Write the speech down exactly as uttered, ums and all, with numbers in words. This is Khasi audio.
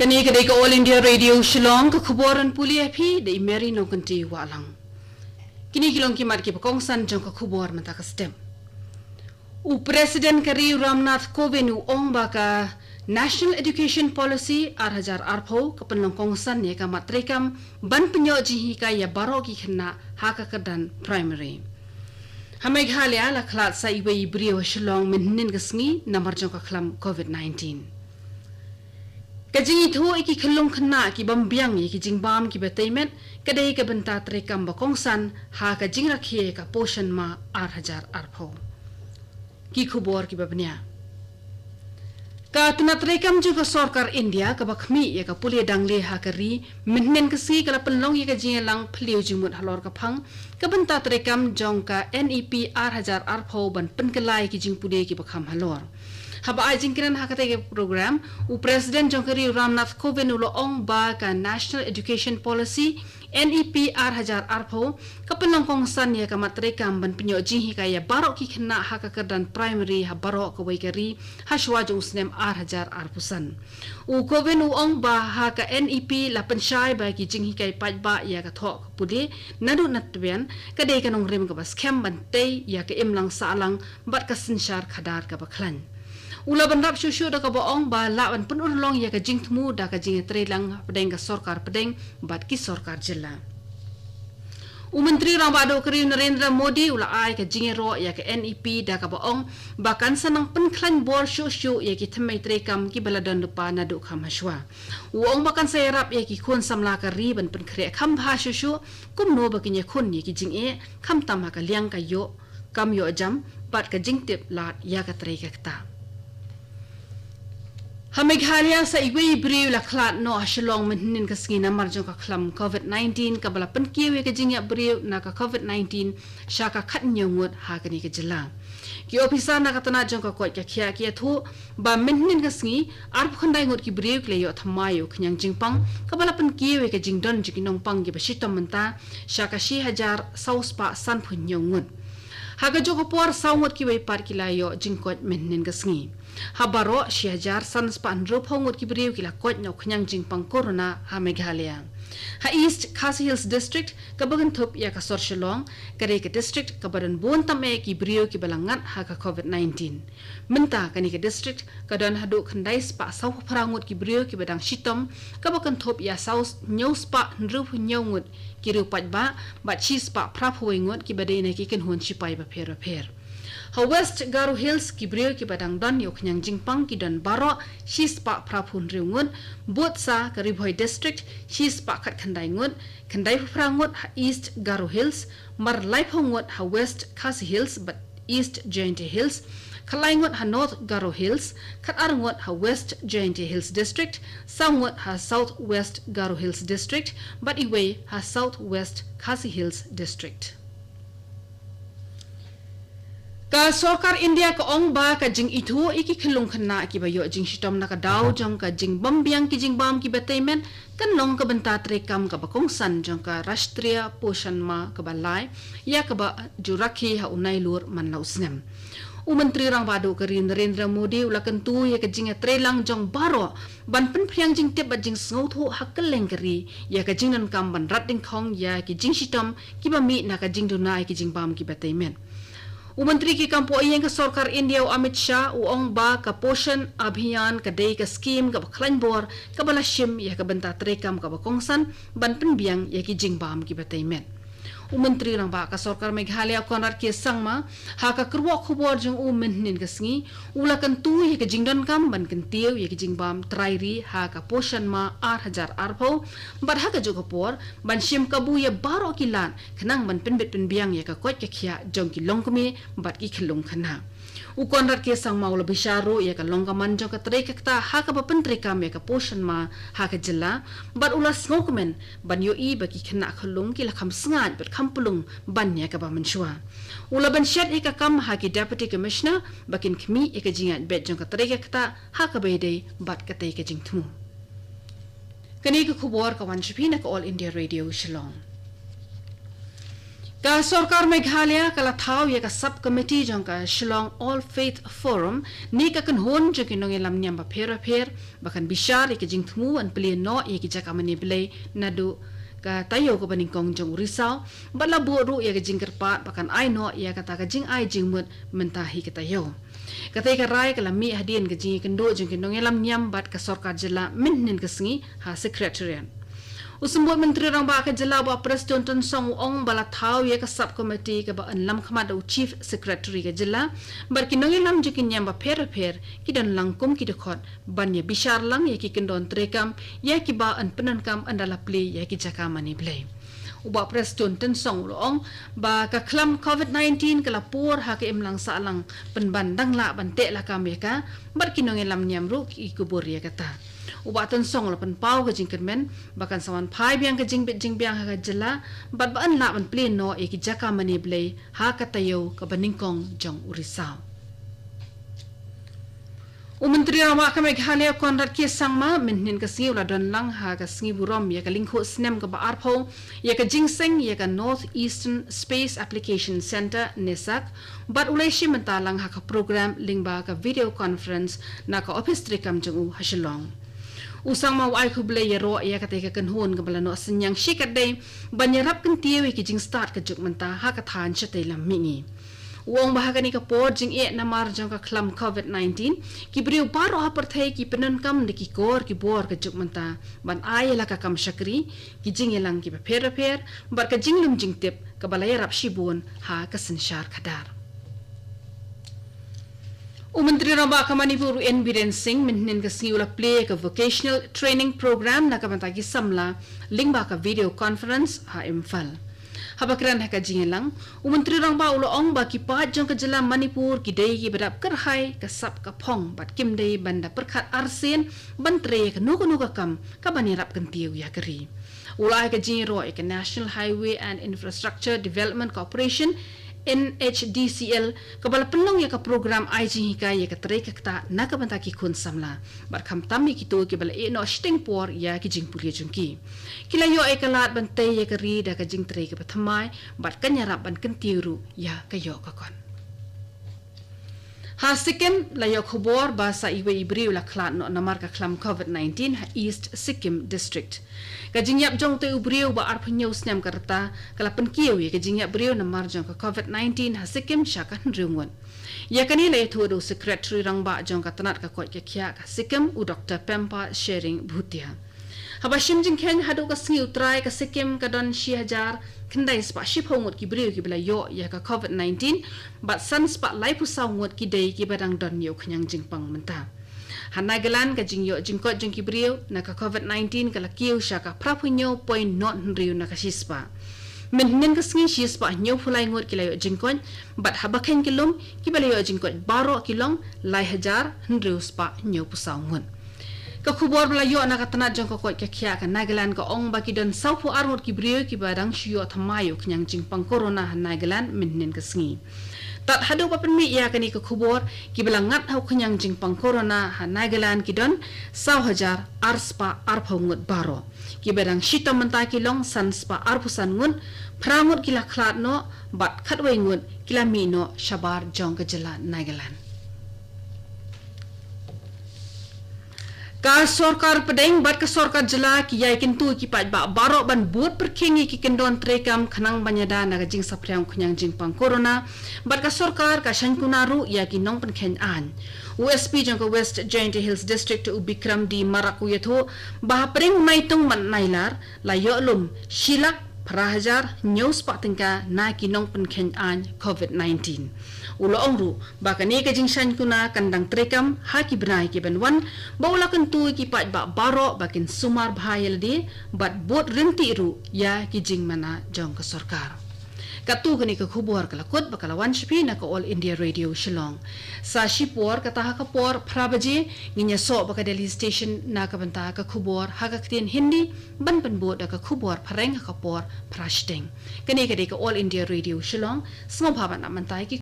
Kane ka dei ka All India Radio Shillong, ka khubor ban pule ïa phi da i Mary Nongkynti Wahlang. Kine ki long ki mat kiba kongsan jong ka khubor mynta ka step. U President ka ri u Ramnath Kovind u ong ba ka National Education Policy ar hajar arphew ka pynlong kongsan ïa ka mat treikam ban pynïoh jinghikai ïa baroh ki khynnah ha ka kyrdan primary. Ha Meghalaya la khlad sa iwei i briew ha Shillong mynhynnin ka sngi namar jong ka khlam covid nineteen. Ka jingithuh ïa ki khyllung khynnah ki bym biang ïa ki jingbam kiba tei met ka dei ka bynta treikam ba kongsan ha ka jingrakhe ka Poshan Maah ar hajar arphew. Ki khubor kiba bniah. Ka tnat treikam jong ka sorkar India kaba khmih ïa ka pule dangle ha ka ri mynhynnin ka sngi ka la pynlong ïa ka jingïalang phylliew jingmut halor ka phang ka bynta treikam jong ka N E P ar hajar arphew ban pynkylla ïa ki jingpule kiba kham halor. Haba ai jingkren ha katei ka program, u President jong ka ri u Ramnath Kovind u la ong ba ka National Education Policy, N E P ar hajar arphew, ka pynlong kongsan ïa ka mat treikam ban pynïoh jinghikai ïa baroh ki khynnah ha ka kyrdan primary ha baroh kawei ka ri ha shuwa jong u snem ar hajar arphew san. U Kovind u ong ba ha ka N E P la pynshai ba ki jinghikai paidbah ïa ka thoh ka pule naduh natbian ka dei ka nongrim kaba skhem ban tei ïa ka imlang sahlang bad ka synshar khadar kaba khlaiñ. U la bynrap shuh shuh da kaba ong ba lah ban pynurlong ïa ka jingthmu da ka jingïatreilang hapdeng ka sorkar pdeng bad ki sorkar jylla. U Myntri Rangbah Duh ka ri u Narendra Modi u la ai ka jingïaroh ïa ka N E P da kaba ong ba kan sa nang pynkhlaiñ bor shuh shuh ïa ki thymmei treikam kiba la don lypa naduh kham ha shuwa. U ong ba kan sa ïarap ïa ki khun samla ka ri ban pynkhreh kham bha shuh shuh kumno ba kin ïakhun ïa ki jingeh khamtam ha ka liang ka ïoh kam ïoh jam bad ka jingtip lad ïa ka trei ka ktah. Ha Meghalaya sa iwei i briew la khlad noh ha Shillong mynhynnin ka sngi namar jong ka khlam covid nineteen kaba la pynkiew ïa ka jingïap briew na ka covid nineteen sha ka khathynñiew ngut ha kane ka jylla. Ki ophisar na ka tnat jong ka koit ka khiah ki ïathuh ba mynhynnin ka sngi arphew khyndai ngut ki briew ki la ïoh thymmai ïa u khñiang jingpang kaba la pynkiew ïa ka jingdon jong ki nongpang kiba shitom mynta sha ka shi hajar saw spah sanphew hynñiew ngut. Ha kajuh ka por saw ngut kiwei pat ki la ïoh jingkoit mynhynnin ka sngi. Ha baroh shi hajar san spah hynriewphew ngut ki briew ki la koit na u khñiang jingpang corona ha Meghalaya. Ha East Khasi Hills District kaba kynthup ïa ka sor Shillong ka dei ka district kaba don bun tam eh ki briew kiba la ngat ha ka covid nineteen. Mynta kane ka district ka don haduh khyndai spah sawphew phra ngut ki briew kiba dang shitom kaba kynthup ïa saw hynñiew spah hynriewphew hynñiew ngut ki riew paidbah bad shi spah phraphew wei ngut kiba dei na ki kynhun shipai bapher bapher. Ha West Garo Hills ki briew kiba dang don ïa u khñiang jingpang ki don baroh shi spah phraphew hynriew ngut, bud sa ka Ri Bhoi District shi spah khatkhyndai ngut, khyndaiphew phra ngut ha East Garo Hills, mar laiphew ngut ha West Khasi Hills bad East Jaintia Hills, khatlai ngut ha North Garo Hills, khatar ngut ha West Jaintia Hills District, saw ngut ha South West Garo Hills District bad iwei ha South West Khasi Hills District. Ka sorkar India ka ong ba ka jingithuh ïa ki khyllung khynnah kiba ïoh jingshitom na ka daw jong ka jingbymbiang ki jingbam kiba tei met kan long ka bynta treikam kaba kongsan jong ka Rashtriya Poshan Maah kaba lai ïa kaba ju rakhe ha u Nailur man la u snem. U Myntri Rangbah Duh ka ri u Narendra Modi u la kyntu ïa ka jingïatreilang jong baroh ban pynphriang jingtip bad jingsngewthuh ha kylleng ka ri ïa ka jingdonkam ban rat dyngkhong ïa ki jingshitom kiba mih na ka jingduna ïa ki jingbam kiba tei met. U Myntri ki kam poh ïing ka sorkar India u Amit Shah u ong ba ka Poshan Abhiyan ka dei ka skhim kaba khlaiñ bor kaba la shim ïa ka bynta treikam kaba kongsan ban pynbiang ïa ki jingbam kiba tei met. U Myntri Rangbah ka sorkar Meghalaya u Conrad K Sangma ha ka kyrwoh khubor jong u mynhynnin ka sngi u la kyntu ïa ka jingdonkam ban kyntiew ïa ki jingbam trai ri ha ka Poshan Maah ar hajar arphew bad ha kajuh ka por ban shim kabu ïa baroh ki lad khnang ban pynbit pynbiang ïa ka koit ka khiah jong ki longkmie bad ki khyllung khynnah. U Conrad K Sangma u la bishar ruh ïa ka long ka man jong ka trei ka ktah ha kaba pyntreikam ïa ka Poshan Maah ha ka jylla bad u la sngewkmen ban ïohi ba ki khynnah khyllung ki la kham sngaid bad kham pulung ban ïa kaba mynshuwa. U la bynshet ïa ka kam ha ki Deputy Commissioner ba kin khmih ïa ka jingïaid beit jong ka trei ka ktah ha kaba ïadei bad katei ka jingthmu. Kane ka khubor ka wan sha phi na ka All India Radio Shillong. Ka sorkar Meghalaya ka la thaw ïa ka sub committee jong ka Shillong All Faith Forum ne ka kynhun jong ki nongïalam niam bapher bapher ba kan bishar ïa ka jingthmu ban plie noh ïa ki jaka mane blei naduh ka taïew kaba nyngkong jong u risaw, bad la buh ruh ïa ka jingkyrpad ba kan ai noh ïa kata ka jingai jingmut mynta hi ka taïew. Katei ka rai ka la mih hadien ka jingïakynduh jong ki nongïalam niam bad ka sorkar jylla mynhynnin ka sngi ha Secretariat. U Symbud Myntri Rangbah ka jylla Bah Prestone Tynsong u ong ba la thaw ïa ka sub committee kaba ynlam khmat da u Chief Secretary ka jylla bad ki nongïalam jong ki niam bapher bapher ki don lang kum ki dkhot ban ïa bishar lang ïa ki kyndon treikam ïa kiba yn pyndonkam ynda la plie ïa ki jaka mane blei. U Bah Prestone Tynsong u la ong ba ka khlam covid nineteen ka la pur ha ka imlang sahlang pynban dang lah ban teh lakam ïa ka bad ki nongïalam niam ruh ki kubur ïa kata. U Bah Tynsong u la pynpaw ka jingkyrmen ba kan sa wan phai biang ka jingbit jingbiang ha ka jylla bad ba yn lah ban plie noh ïa ki jaka mane blei ha ka taïew kaba nyngkong jong u risaw. U Myntri Rangbah ka Meghalaya Conrad K Sangma mynhynnin ka sngi u la don lang ha ka sngi burom ïa ka lyngkhuh snem kaba arphew ïa ka jingseng ïa ka North Eastern Space Application Centre, NESAC, bad u la ïashim bynta lang ha ka program lyngba ka video conference na ka ophis treikam jong u ha Shillong. U Sangma u ai khublei ïaroh ïa katei ka kynhun kaba la noh synñiang shikatdei ban ïarap kyntiew ïa ki jingstad ka juk mynta ha ka thaiñ shatei lam mihngi. U ong ba ha kane ka por jingeh namar jong ka khlam covid nineteen, ki briew baroh ha pyrthei ki pyndonkam da ki kor ki bor ka juk mynta ban ai ïa la ka kam shakri, ki jingïalang kiba pher bapher bad ka jinglum jingtip kaba la ïarap shibun ha ka synshar khadar. U Myntri Rangbah ka Manipur u N Biren Singh mynhynnin ka sngi u la plie ka Vocational Training Program na ka bynta ki samla lyngba ka video conference ha Imphal. Haba kren ha ka jingïalang, u Myntri Rangbah u la ong ba ki paid jong ka jylla Manipur ki dei kiba dap kyrhai ka sap ka phong bad kim dei ban da pyrkhat arsien ban trei ïa kano kano ka kam kaban ïarap kyntiew ïa ka ri. U la ai ka jingïaroh ïa ka National Highway and Infrastructure Development Corporation, N H D C L, kaba la pynlong ïa ka program ai jinghikai ïa ka trei ka ktah na ka bynta ki khun samla bad khamtam ïa kito kiba la ïeh noh shiteng por ïa ki jingpule jong ki. Ki la ïoh ïa ka lad ban tei ïa ka ri da ka jingtrei kaba thymmai bad kan ïarap ban kyntiew ruh ïa ka ïoh ka kot. Ha Sikkim la ïoh khubor ba sa iwei i briew la khlad noh namar ka khlam covid nineteen ha East Sikkim District. Ka jingïap jong utei u briew ba arphew hynñiew snem ka rta ka la pynkiew ïa ka jingïap briew namar jong ka covid nineteen ha Sikkim sha ka hynriew ngut. Ïa kane la ïathuh da u Secretary Rangbah jong ka tnat ka koit ka khiah ka Sikkim, u Doktor Pempa Shering Bhutia. Haba shim jingkheiñ haduh ka sngi U Trai, ka Sikkim ka don shi hajar khyndai spah shiphew ngut ki briew kiba la ïoh ïa ka covid nineteen bad san spah laiphew saw ngut ki dei kiba dang don ïa u khñiang jingpang mynta. Ha Nagaland, ka jingïoh jingkoit jong ki briew na ka covid nineteen ka la kiew sha ka phraphew hynñiew point nod hynriew na ka shispah. Mynhynnin ka sngi shispah hynñiewphew lai ngut ki la ïoh jingkoit bad haba kheiñ ki lum, kiba la ïoh jingkoit baroh ki long lai hajar hynriew spah hynñiewphew saw ngut. Ka khubor ba la ïoh na ka tnat jong ka koit ka khiah ka Nagaland ka ong ba ki don sawphew ar ngut ki briew kiba dang shu ïoh thymmai ïa u khñiang jingpang corona ha Nagaland mynhynnin ka sngi. Tad haduh ba pynmih ïa kane ka khubor, kiba la ngat ha u khñiang jingpang corona ha Nagaland ki don saw hajar ar spah arphew ngut baroh. Kiba dang shitom mynta ki long san spah arphew san ngut, phra ngut ki la khlad noh bad khatwei ngut ki la mih noh shabar jong ka jylla Nagaland. Ka sorkar pdeng bad ka sorkar jylla ki ïai kyntu ki paidbah baroh ban bud pyrkhing ïa ki kyndon treikam khnang ban ïada na ka jingsaphriang u khñiang jingpang corona, bad ka sorkar ka shaiñ kuna ruh ïa ki nongpynkheiñ aiñ. U S P jong ka West Jaintia Hills District, u Bikram D Marak, u ïathuh ba hapdeng u Naitung bad Nailar la ïoh lum shi lak phra hajar hynñiew spah tyngka na ki nongpynkheiñ aiñ covid nineteen. U la ong ruh ba kane ka jingshaiñ kuna kan dang treikam ha ki bnai ki ban wan, bad u la kyntu ïa ki paidbah baroh ba kin sumar bha ïa lade bad bud ryntih ruh ïa ki jingmana jong ka sorkar. Katto kane ka khubor ka la kut bad ka la wan sha phi na ka All India Radio Shillong. Sa shipor kata ha ka por phra baje ngin ïasoh bad ka Delhi Station na ka bynta ka khubor ha ka ktien Hindi, ban pynbud da ka khubor phareng ha ka por phra shiteng. Kane ka dei ka All India Radio Shillong, sngewbha ban ap mynta ïa ki